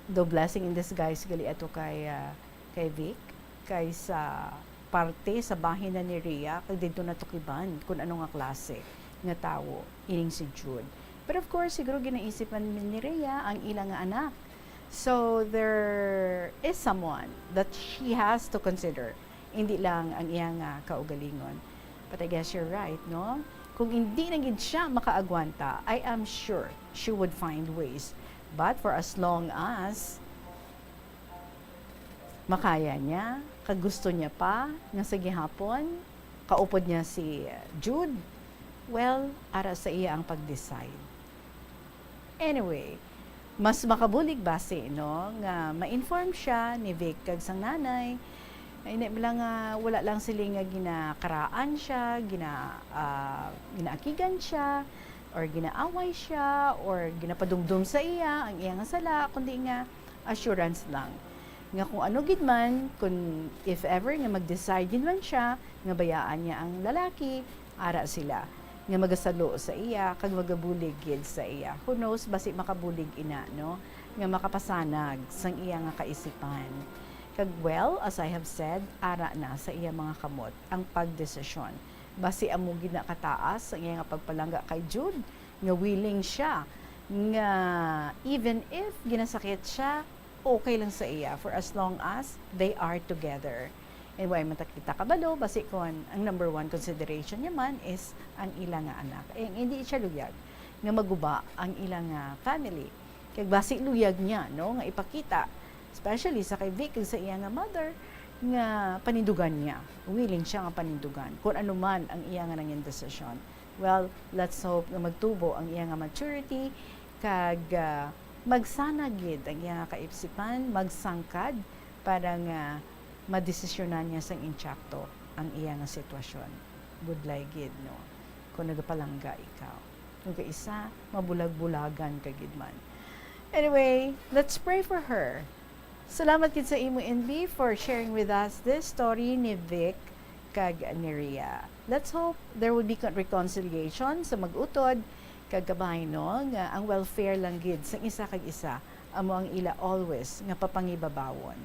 do blessing in disguise gali ato kay, ah, kay Vic, kay sa parte sa bahin na ni Rhea, kag didto natukiban kung ano nga klase nga tawo ining si Jude. But of course, siguro ginaisip man ni Rhea ang ila nga anak. So, there is someone that she has to consider, hindi lang ang iya nga kaugalingon. But I guess you're right, no? Kung hindi na gid siya makaagwanta, I am sure she would find ways. But for as long as makaya niya, kag gusto niya pa nga sa gihapon kaupod niya si Jude, well, ara sa iya ang pag-decide. Anyway, mas makabulig basi, no, nga ma-inform siya ni Vic kag sang nanay. Ay, ina bala nga wala lang sila nga ginakaraan siya, gina-, ah, ginaakigan siya, or ginaaway siya, or ginapadumdom sa iya ang iya nga sala, kundi nga assurance lang. Nga kung ano gid man, kung if ever nga mag-decide gid man siya nga bayaan niya ang lalaki, ara sila nga magasalo sa iya kag magabulig gid sa iya. Who knows, basi makabulig ina, no, nga makapasanag sang iya nga kaisipan. Kag, well, as I have said, ara na sa iya mga kamot ang pagdesisyon. Basi amo gid na kataas ang iya nga pagpalangga kay Jude, nga willing siya nga even if ginasakit siya, okay lang sa iya for as long as they are together. And wala man ta kita kabalo, basi kon ang number one consideration niya man is ang ila nga anak. Eh, hindi siya luyag nga maguba ang ila nga family. Kag basi luyag niya, no, nga ipakita, especially sa kay Vic kag sa iya nga mother, nga panindugan niya. Willing siya nga panindugan kung ano man ang iya nga nangin desisyon. Well, let's hope nga magtubo ang iya nga maturity kag, ah, magsana gid ang iya nga kaisip-isipan, magsangkad para nga madesisyonan niya sang insakto ang iya nga sitwasyon. Budlay gid, no? Kung nagapalangga ikaw. Kung kaisa, mabulag-bulagan ka gid man. Anyway, let's pray for her. Salamat gid sa imo, N B, for sharing with us this story ni Vic kag ni Ria. Let's hope there will be con-, reconciliation sa mag-utod, kag kabay, no, nga ang welfare lang gid sang isa kag isa amo ang ila always nga papangibabawon.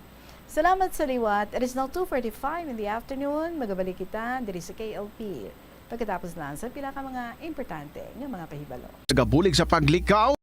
Salamat sa liwat. It is now two forty-five in the afternoon. Magabalik kita diri sa K L P pagkatapos lang sa pila ka mga importante nga mga pahibalo. Nagabulig sa paglikaw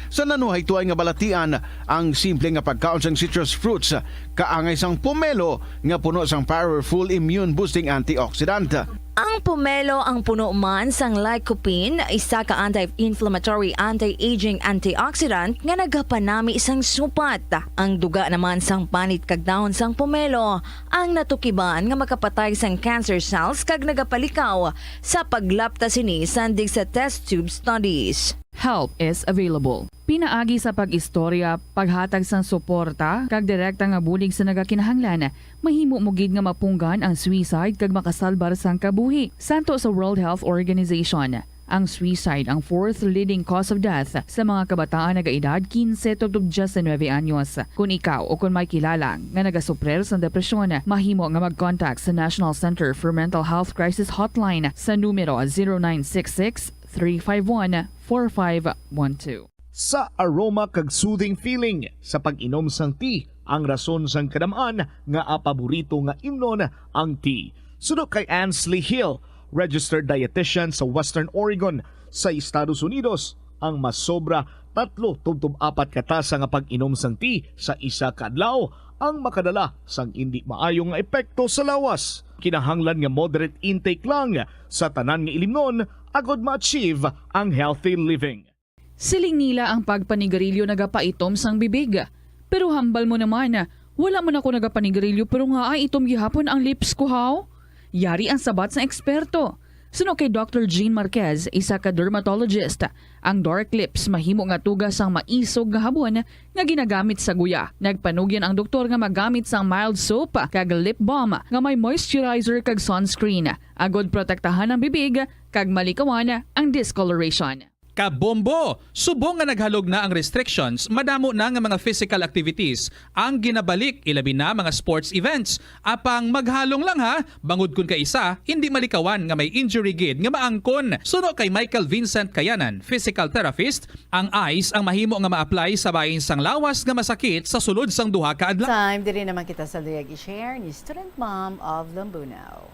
sa nanuhaytoy nga balatian ang simple nga pagkaon sang citrus fruits, kaangay sang pomelo nga puno sang powerful immune boosting antioxidant. Ang pomelo ang puno man sang lycopene, isa ka anti-inflammatory, anti-aging antioxidant nga nagapanami sang supat. Ang duga naman sang panit kag dahon sang pomelo ang natukiban nga makapatay sang cancer cells kag nagapalikaw sa paglapta sini sandig sa test tube studies. Help is available. Pinaagi sa pag-istorya, paghatag sang suporta, kag direkta nga bulig sa nagakinahanglan, mahimo mo gid nga mapunggan ang suicide kag makasalbar sang kabuhi. Santo sa World Health Organization, ang suicide ang fourth leading cause of death sa mga kabataan nagaedad quince tubtob diecinuebe anyos. Kon ikaw o kon may kilala nga nagasuprir sang depresyon, mahimo nga mag-contact sa National Center for Mental Health Crisis Hotline sa numero zero nine six six, three five one, four five one two. Sa aroma kag soothing feeling sa pag-inom sang tea, ang rason sang kadam-an nga paborito nga imnon ang tea. Suno kay Ansley Hill, registered dietitian sa Western Oregon sa Estados Unidos, ang masobra tatlo tubtob apat ka tasa nga pag-inom sang tea sa isa ka adlaw ang makadala sang indi maayo nga epekto sa lawas. Kinahanglan nga moderate intake lang sa tanan nga ilimnon agod ma-achieve ang healthy living. Siling nila ang pagpanigarilyo nagapaitom sang bibig. Pero hambal mo naman, wala man ako nagapanigarilyo pero ngaa itom gihapon ang lips ko, haw? Yari ang sabat sang eksperto. Suno kay Doctor Jean Marquez, isa ka dermatologist, ang dark lips mahimo nga tuga sang maisog nga habon nga ginagamit sa guya. Nagpanugyan ang doktor nga magamit sang mild soap kag lip balm nga may moisturizer kag sunscreen, agod protektahan ang bibig kag malikawan ang discoloration. Kabombo! Subong nga naghalog na ang restrictions, madamo na nga mga physical activities ang ginabalik, ilabi na mga sports events. Apang maghalong lang ha, bangod kun kaisa, hindi malikawan nga may injury gid nga maangkon. Suno kay Michael Vincent Kayanan, physical therapist, ang ice ang mahimo nga ma-apply sa bahin sang lawas nga masakit sa sulod sang duha ka adlaw. Time, diri naman kita sa luyag i-share ni Student Mom of Lambunao.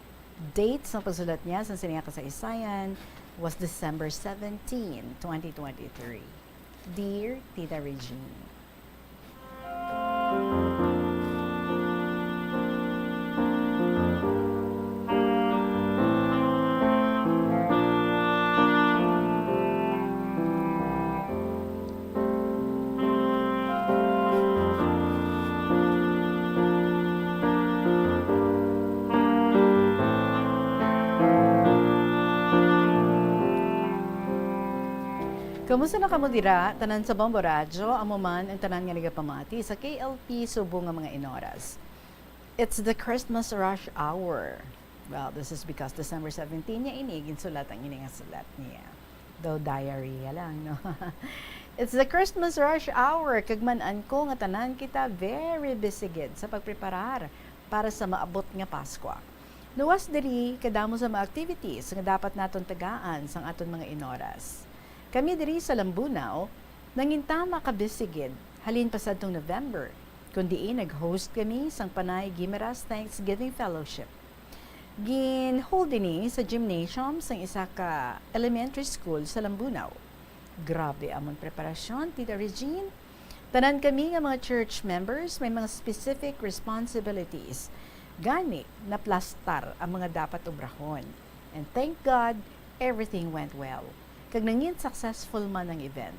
Date sang pagsulat niya sa sini nga kasaysayan was December seventeen, twenty twenty-three. Dear Tita Regine. Kumusta na kamo dira, tanan sa Bombo Radyo, amo man ang tanan nga nagapamati sa K L P subong nga mga inoras. It's the Christmas rush hour. Well, this is because December seventeen niya ini, ginsulat ang ini nga sulat niya. Though diarrhea lang, no? It's the Christmas rush hour, kag man-an ko nga tanan kita very busy gid sa pagpreparar para sa maabot nga Paskwa. Luwas diri, kadamo sa mga activities nga dapat naton tagaan sang aton mga inoras. Kami diri sa Lambunao, nangintama ka busy gid halin pa sadtong November, kun diin nag-host kami sang Panay Guimaras Thanksgiving Fellowship. Gin-hold ini sa gymnasium sang isa ka elementary school sa Lambunao. Grabe amon preparasyon, Tita Regine. Tanan kami nga mga church members may mga specific responsibilities. Gani, naplastar ang mga dapat obrahon. And thank God, everything went well. Kag nangin successful man ang event.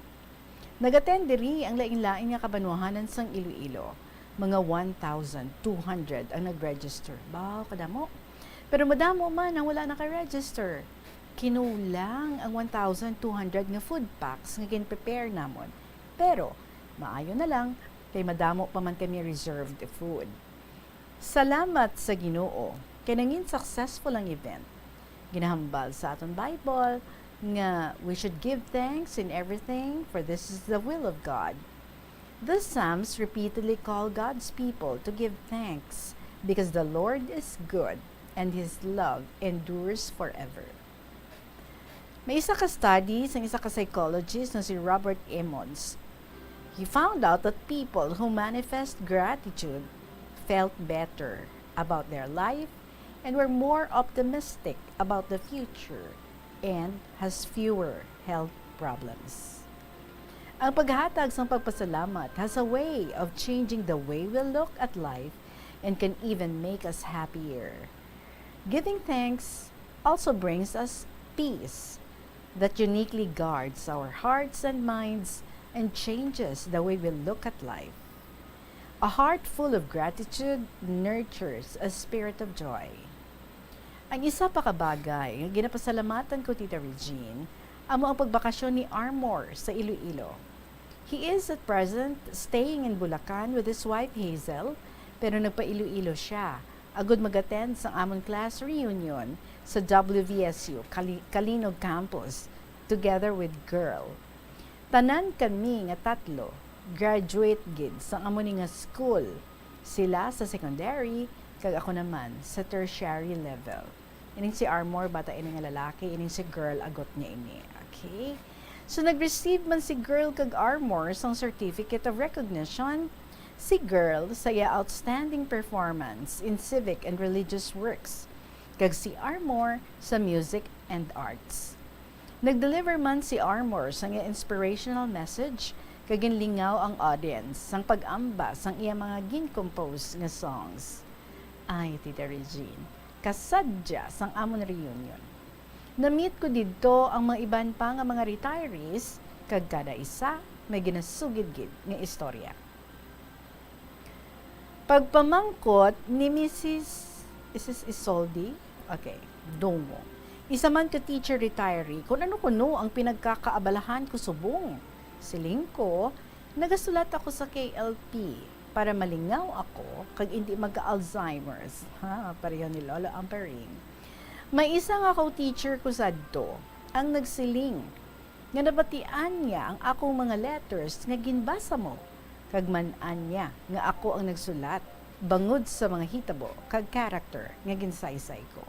Nag-attend diri ang lain-lain nga kabanwahanan sang Iloilo. Mga one thousand two hundred ang nag-register. Baw, kadamo. Pero madamo man ang wala naka-register. Kinulang ang one thousand two hundred nga food packs nga gin-prepare namon. Pero, maayo na lang, kay madamo pa man kami reserved food. Salamat sa Ginoo, kay nangin successful ang event. Ginahambal sa aton Bible nga we should give thanks in everything, for this is the will of God. The Psalms repeatedly call God's people to give thanks because the Lord is good and His love endures forever. May isa ka study sang isa ka psychologist nga si Robert Emmons. He found out that people who manifest gratitude felt better about their life and were more optimistic about the future and has fewer health problems. Ang paghatag sang pagpasalamat has a way of changing the way we look at life and can even make us happier. Giving thanks also brings us peace that uniquely guards our hearts and minds and changes the way we look at life. A heart full of gratitude nurtures a spirit of joy. Ang isa pa ka bagay nga ginapasalamatan ko, Tita Regine, amo ang pagbakasyon ni Armor sa Iloilo. He is at present staying in Bulacan with his wife Hazel, pero nagpa-Iloilo siya agud mag-attend sang amon class reunion sa W V S U Cali-, Calinog Campus together with Girl. Tanan kami nga tatlo graduate gid sang amo ni nga school. Sila sa secondary, kag ako naman sa tertiary level. Ining si Armor, bata ini nga lalaki, ining si Girl, agot niya ini. Okay? So, nag-receive man si Girl kag Armor sang Certificate of Recognition. Si Girl sa iya outstanding performance in civic and religious works, kag si Armor sa music and arts. Nag-deliver man si Armor sang iya inspirational message, kag ginlingaw ang audience sang pag-amba sang iya mga gin-compose nga songs. Ay, Tita Regine, kasadya sang amon reunion. Na-meet ko didto ang mga iban pa nga mga retirees, kag kada isa may ginasugid gid nga istorya. Pagpamangkot ni Missus, is this Isolde? Okay, Dungo. Isa man ka teacher retiree, kung ano kuno ang pinagkakaabalahan ko subong. Siling ko, nagasulat ako sa K L P para malingaw ako kag indi magka-Alzheimer's. Ha, pareho ni Lolo Amparing. May isa nga co-teacher ko sadto ang nagsiling nga nabatian niya ang akong mga letters nga ginbasa mo, kag man-an niya nga ako ang nagsulat bangod sa mga hitabo kag character nga ginsaysay ko.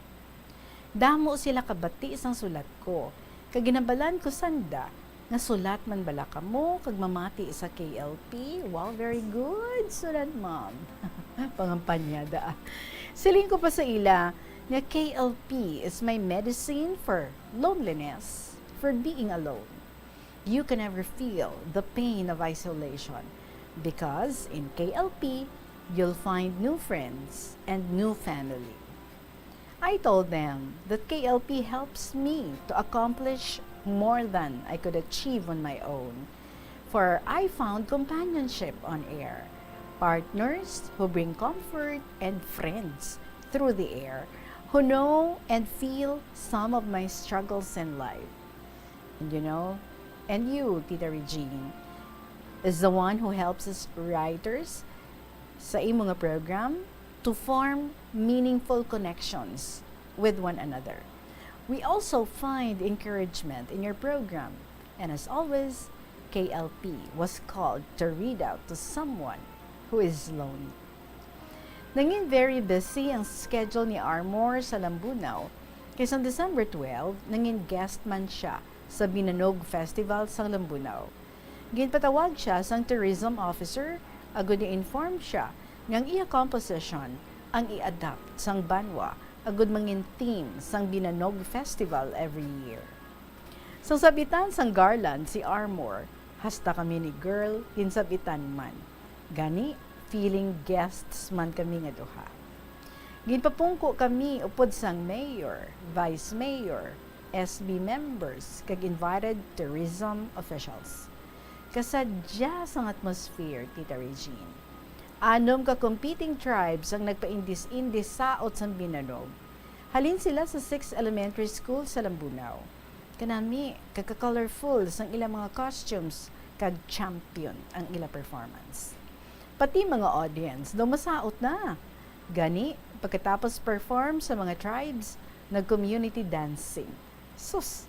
Damo sila kabati sang sulat ko, kag ginhambalan ko sanda nga sulat man bala kamo kag mamati sa K L P. Wow, very good, sulat, ma'am. Pangampanyada. Siling ko pa sa ila nga K L P is my medicine for loneliness, for being alone. You can never feel the pain of isolation because in K L P, you'll find new friends and new family. I told them that K L P helps me to accomplish more than I could achieve on my own, for I found companionship on air, partners who bring comfort, and friends through the air who know and feel some of my struggles in life. And you know, and you, Tita Regine, is the one who helps us writers sa imo nga program to form meaningful connections with one another. We also find encouragement in your program. And as always, K L P was called to read out to someone who is lonely. Nangin very busy ang schedule ni Armor sa Lambunao, kay sang December twelve, nangin guest man siya sa Binanog Festival sang Lambunao. Ginpatawag siya sang tourism officer agud i-inform siya nga ang iya composition ang i-adapt sang banwa agud mangin theme sang Binanog Festival every year. Sang sabitan sang garland si Armor, hasta kami ni Girl ginsabitan man. Gani, feeling guests man kami nga duha. Ginpapungko kami upod sang mayor, vice mayor, S B members, kag invited tourism officials. Kasadya sang atmosphere, Tita Regine. Anom ka competing tribes ang nagpaindis-indis saot sang binanog. Halin sila sa six elementary school sa Lambunao. Kanami, kaka-colorful sang ilang mga costumes, kag champion ang ila performance. Pati mga audience daw masaot na. Gani, pagkatapos perform sa mga tribes, nag-community dancing. Sus,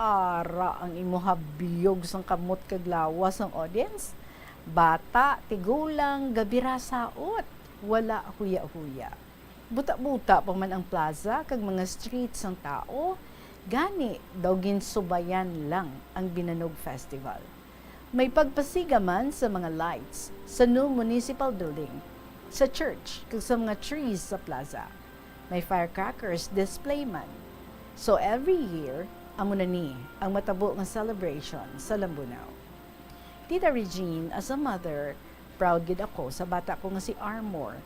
ara ang imo habiyog sang kamot kag lawas ang audience. Bata, tigulang, gabirasaot, wala huya-huya. Buta-buta pa man ang plaza kag mga street sang tao, gani daw ginsubayan lang ang Binanog Festival. May pagpasiga man sa mga lights sa new municipal building, sa church, kag sa mga trees sa plaza. May firecrackers display man. So every year, amo na ni ang matabo nga celebration sa Lambunao. Tita Regine, as a mother, proud gid ako sa bata ko nga si Armor,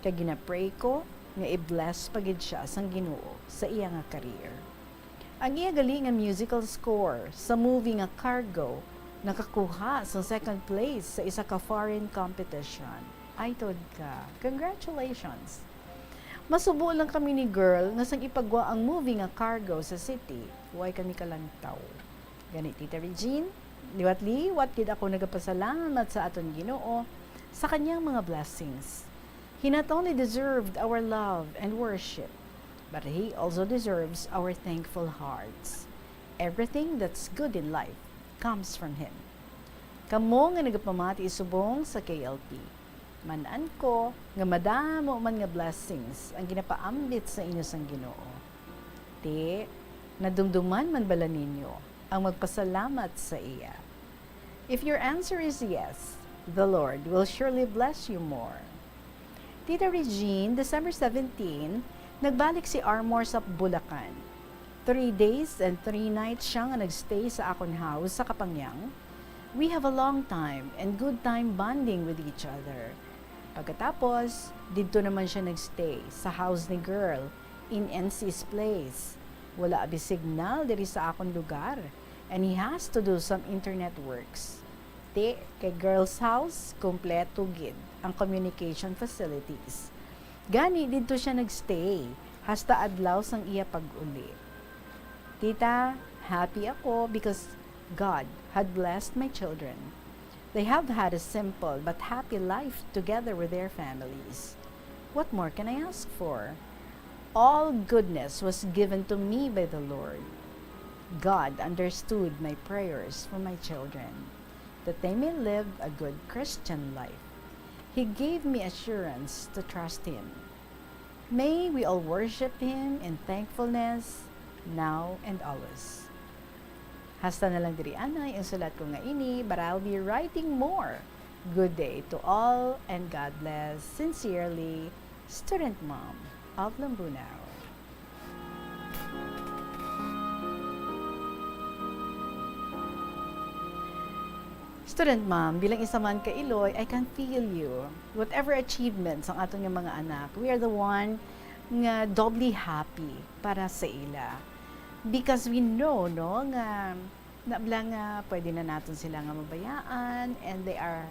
kag ginapray ko nga i-bless pa gid sia sang Ginoo sa iya nga career. Ang iya gali nga musical score sa movie nga Cargo nakakuha sang second place sa isa ka foreign competition. Ay, tuod ka. Congratulations! Masubo lang kami ni Girl nga sang ipagwa ang movie nga Cargo sa city, way kami kalantaw. Gani, Tita Regine, liwat-liwat gid ako nagapasalamat sa aton Ginoo sa kanyang mga blessings. He not only deserved our love and worship, but he also deserves our thankful hearts. Everything that's good in life comes from him. Kamo nga nagapamati subong sa K L P, man-an ko nga madamo man nga blessings ang ginapaambit sa inyo sang Ginoo. Ti, nadumduman man bala ninyo ang magpasalamat sa iya? If your answer is yes, the Lord will surely bless you more. Tita Regine, December seventeen, nagbalik si Armor sa Bulacan. Three days and three nights siya nga nagstay sa akon house sa Kapangyang. We have a long time and good time bonding with each other. Pagkatapos, didto naman siya nagstay sa house ni Girl in N C's place. Wala abi signal diri sa akon lugar, and he has to do some internet works. Ti, kay Girl's house, kompleto gid ang communication facilities. Gani, didto siya nagstay hasta adlaw sang iya pag-uli. Tita, happy ako because God had blessed my children. They have had a simple but happy life together with their families. What more can I ask for? All goodness was given to me by the Lord. God understood my prayers for my children, that they may live a good Christian life. He gave me assurance to trust Him. May we all worship Him in thankfulness, now and always. Hasta na lang diri anay ang sulat ko nga ini, but I'll be writing more. Good day to all and God bless. Sincerely, Student Mom of Lambunao. Student Mom, bilang isa man ka Iloy, I can feel you. Whatever achievements ang aton nga mga anak, we are the one nga doubly happy para sa ila. Because we know, no, nga nabla nga pwede na naton sila nga mabayaan, and they are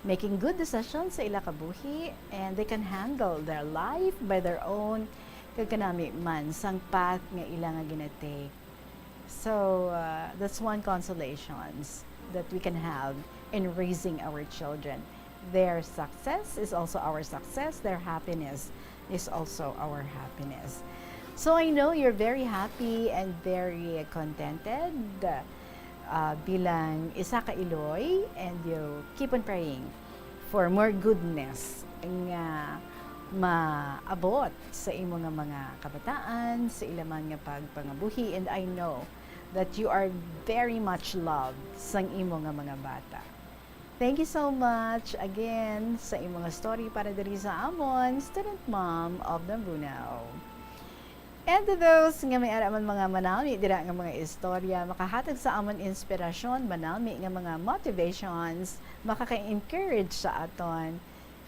making good decisions sa ila kabuhi, and they can handle their life by their own, kag kanami man sang path nga ila nga ginatake. So, uh, that's one consolations that we can have in raising our children. Their success is also our success. Their happiness is also our happiness. So I know you're very happy and very contented, uh, bilang isa ka Iloy, and you keep on praying for more goodness nga maabot sa imo nga mga kabataan, sa ila man nga pagpangabuhi, and I know that you are very much loved sang imo nga mga bata. Thank you so much again sa imo nga story para diri sa amon, Student Mom of Lambunao. And to those nga may ara man mga manami dira nga mga istorya, makahatag sa amon inspirasyon, manami nga mga motivations, makaka-encourage sa aton,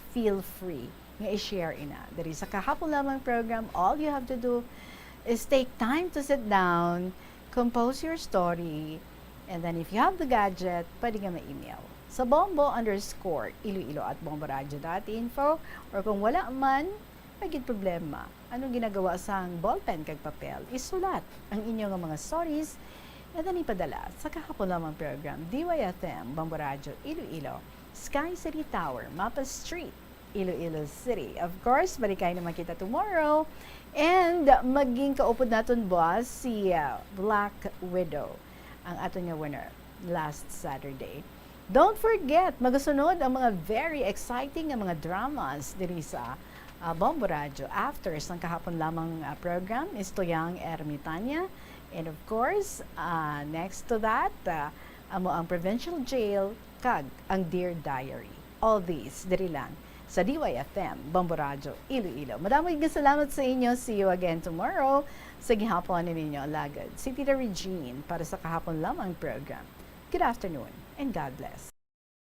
feel free nga i-share ina. Diri sa Kahapon Lamang program, all you have to do is take time to sit down, compose your story, and then if you have the gadget, pwede nga ma-email sa bombo underscore iloilo at bomboradio dot info, or kung wala man, may gid problema. Anong ginagawa sang ballpen kag papel? Isulat ang inyo nga mga stories and then ipadala sa Kahapon Lamang program, D Y F M, Bombo Radyo Iloilo, Sky City Tower, Mapa Street, Iloilo City. Of course, balikay naman kita tomorrow. And maging kaupod naton buwas si uh, Black Widow, ang aton nga winner last Saturday. Don't forget, magasunod ang mga very exciting nga mga dramas diri sa uh, Bombo Radyo after sang Kahapon Lamang uh, program, Istoryang Ermitanya. And of course, uh, next to that, uh, amo ang Provincial Jail kag ang Dear Diary. All these diri lang sa D Y F M, Bombo Radyo, Iloilo. Madamo nga salamat sa inyo. See you again tomorrow. Sa gihapon ni ninyo alagad, si Tita Regine para sa Kahapon Lamang program. Good afternoon and God bless.